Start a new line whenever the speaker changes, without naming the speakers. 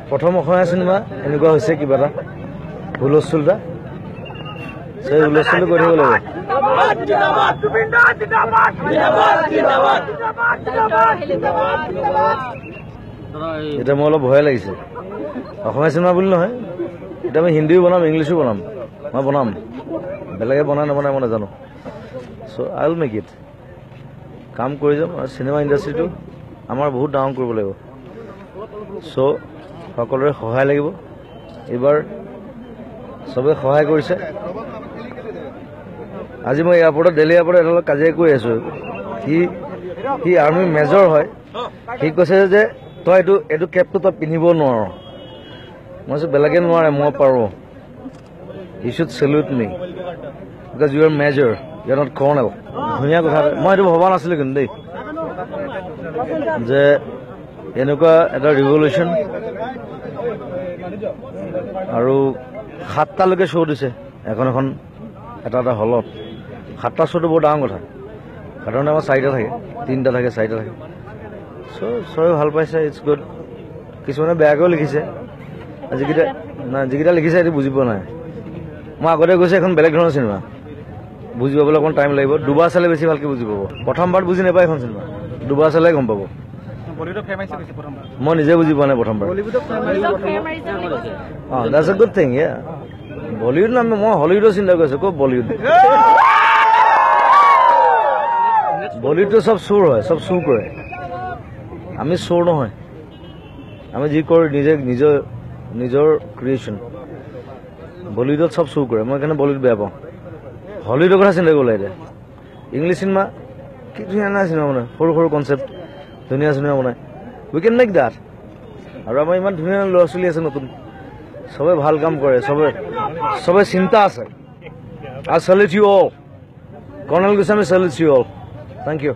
প্ৰথম অসমীয়া চিনেমা এনেকুৱা হৈছে, কিবা এটা হুলস্থুল এটা, সেই হুলস্থুলটো কৰি থাকিব লাগিব। এতিয়া মোৰ অলপ ভয় লাগিছে। অসমীয়া চিনেমা বুলি নহয়, এতিয়া আমি হিন্দীও বনাম, ইংলিছো বনাম, মই বনাম, বেলেগে বনাই নবনাই মই নাজানো। So I will make it. কাম কৰি যাম। আৰু চিনেমা ইণ্ডাষ্ট্ৰিটো আমাৰ বহুত ডাঙৰ কৰিব লাগিব। চ' সকলোৰে সহায় লাগিব। এইবাৰ চবে সহায় কৰিছে। আজি মই এয়াৰপৰ্টত, দিল্লী এয়াৰপৰ্টত এটা লগত কাজিয়া কৰি আছোঁ। সি আৰ্মি মেজৰ হয়। সি কৈছে যে তই এইটো কেপটো তই পিন্ধিব নোৱাৰ। মই কৈছোঁ বেলেগে নোৱাৰে, মই পাৰোঁ। You should salute me because you are major, you are not colonel. ধুনীয়া কথা। মই এইটো ভবা নাছিলোঁ কিন্তু দেই, যে এনেকুৱা এটা ৰিভলিউশ্যন। আৰু 7টালৈকে শ্ব' দিছে এখন এখন এটা এটা হলত। 7টা শ্ব'টো বৰ ডাঙৰ কথা। সাধাৰণতে আমাৰ 4টা থাকে, 3টা থাকে, 4টা থাকে। চ' চবে ভাল পাইছে, it's good. কিছুমানে বেয়াকৈও লিখিছে। যিকেইটা নাই, যিকেইটা লিখিছে সেইটো বুজি পোৱা নাই। মই আগতে কৈছোঁ এখন বেলেগ ধৰণৰ চিনেমা, বুজি পাবলৈ অকণ টাইম লাগিব। দুবাৰ চালে বেছি ভালকৈ বুজি পাব। প্ৰথমবাৰ বুজি নাপায় এখন চিনেমা, দুবাৰ চালে গম পাব। মই নিজে বুজি পোৱা নাই প্ৰথমবাৰ। অঁ, that's a good thing. Yeah, Bollywood নাম, মই হলিউডৰ চিন্তা কৰিছোঁ। ক'ত বলিউড? বলিউডটো চব চোৰ হয়, চব চুৰ কৰে। আমি চোৰ নহয়, আমি যি কৰোঁ নিজে নিজৰ নিজৰ ক্ৰিয়েশ্যন। বলিউডত চব চুৰ কৰে, মই সেইকাৰণে বলিউড বেয়া পাওঁ। হলিউডৰ কথা চিন্তা কৰিব লাগে এতিয়া। ইংলিছ চিনেমা কি ধুনীয়া চিনেমা বনায়, সৰু সৰু কনচেপ্ট ধুনীয়া চিনেমা বনায়। We can make that. আৰু আমাৰ ইমান ধুনীয়া ল'ৰা ছোৱালী আছে নতুন, চবে ভাল কাম কৰে, চবে চিন্তা আছে। I salute you all. Colonel Goswami salutes you all. Thank you.